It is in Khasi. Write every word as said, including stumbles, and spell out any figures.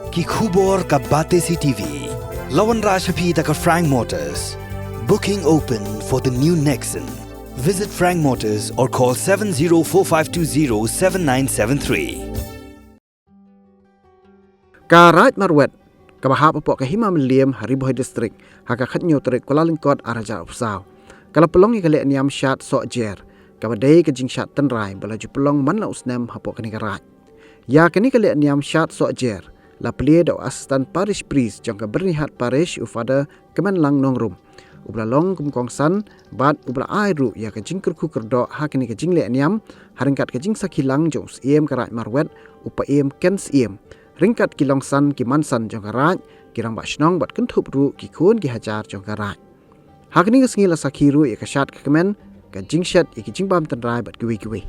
Ki khubor ka Batesi TV la wanrah sha phi da ka Frank Motors. Booking open for the new Nexon. Visit Frank Motors or call seven zero four five two zero seven nine seven three. Ka Raid Marwet, kaba hap hapoh ka Hima Mylliem ha Ri Bhoi District, ha ka khathynñiew tarik Kyllalyngkot arhajar arphew saw, ka la pynlong ïa ka lehniam shad soh jer, kaba dei ka jingshad tynrai ba la ju pynlong man la u snem hapoh kane ka raid. Ïa kane ka lehniam shad soh jer la plie da u Assistant Parish Priest jong ka Byrnihat Parish, u Father Kmenlang Nongrum, uba la long kum u kongsan bad uba la ai ruh ïa ka jingkyrkhu kyrdoh ha kane ka jinglehniam, ha ryngkat ka jingsakhi lang jong u Syiem ka Raid Marwet, u Paiem Ken Syiem, ryngkat ki longsan ki mansan jong ka raid, ki rangbah shnong bad kynthup ruh ki khun ki hajar jong ka raid. Ha kane ka sngi la sakhi ruh ïa ka shad ka kmen, ka jingshet ïa ki jingbam tynrai bad kiwei kiwei.